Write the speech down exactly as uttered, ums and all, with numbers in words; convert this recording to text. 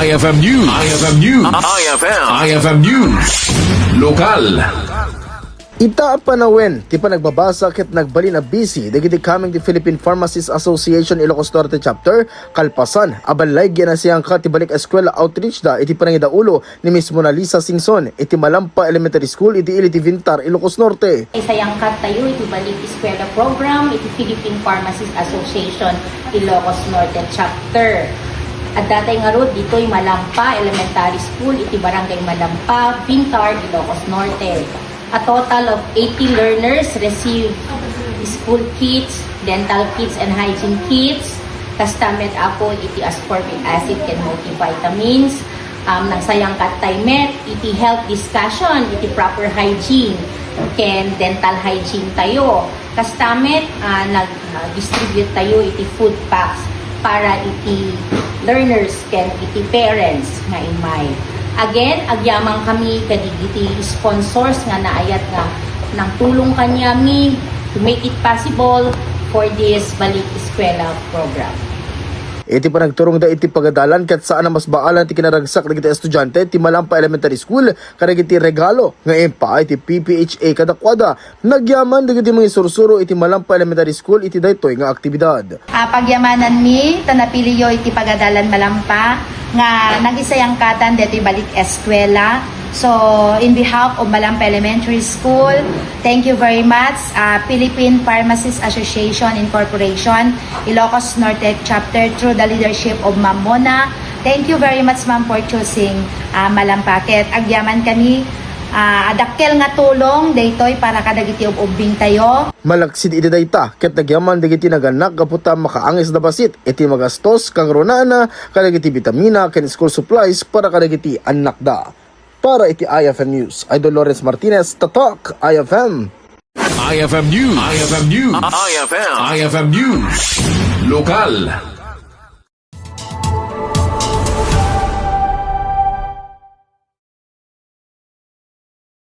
I F M News. I F M News. I F M. I F M News. Lokal. Ita a panawen, ti panagbabasa ket nagbalin a busy dagiti coming ti Philippine Pharmacists Association Ilocos Norte Chapter, kalpasan a balay nga nasayangkat ti balik eskwela outreach da iti panangidaulo ni Miss Mona Lisa Singson iti Malampa Elementary School iti ili ti Vintar, Ilocos Norte. Isayangkat tayo iti balik eskwela program iti Philippine Pharmacists Association Ilocos Norte Chapter. Adda tay ngarud ditoy Malampa Elementary School iti Barangay Malampa, Vintar, Ilocos Norte. A total of eighty learners receive school kits, dental kits, and hygiene kits. Kasta met, Apo, iti ascorbic acid ken multivitamins. Um, nagsayangkat tayo met iti health discussion, iti proper hygiene ken dental hygiene tayo. Kasta met, ah, nag-distribute tayo iti food packs para iti learners ken iti parents nga immay. Again, agyaman kami kadagiti sponsors nga naayat nga nangtulong kaniami to make it possible for this Balik Eskwela program. Iti panagturongda iti pagadalan ket saan a masbaalan ti kinaragsak dagiti estudiante ti Malampa Elementary School kadagiti regalo nga impaay ti P P H A kadakuada. Nagyaman dagiti mangisursuro iti Malampa Elementary School iti daytoy nga aktibidad. Ah, pagyamananmi ta napiliyo iti pagadalan Malampa nga nagisayangkatan detoy balik eskwela. So, in behalf of Malampa Elementary School, thank you very much, ah, Philippine Pharmacists Association Incorporation, Ilocos Norte Chapter, through the leadership of Ma'am Mona. Thank you very much, ma'am, for choosing, ah, Malampa. Ket agyaman kami, ah, a dakkel nga tulong daytoy para kadagiti ub-ubbing tayo. Malaksid iti dayta, ket nagyaman dagiti nagannak gapu ta makaangis da bassit iti magastos kangrunana kadagiti bitamina ken school supplies para kadagiti annakda. Para iti I F M News, Idol Lawrence Martinez, Tatak, I F M. I F M News. I F M News. I F M. I F M News. Lokal.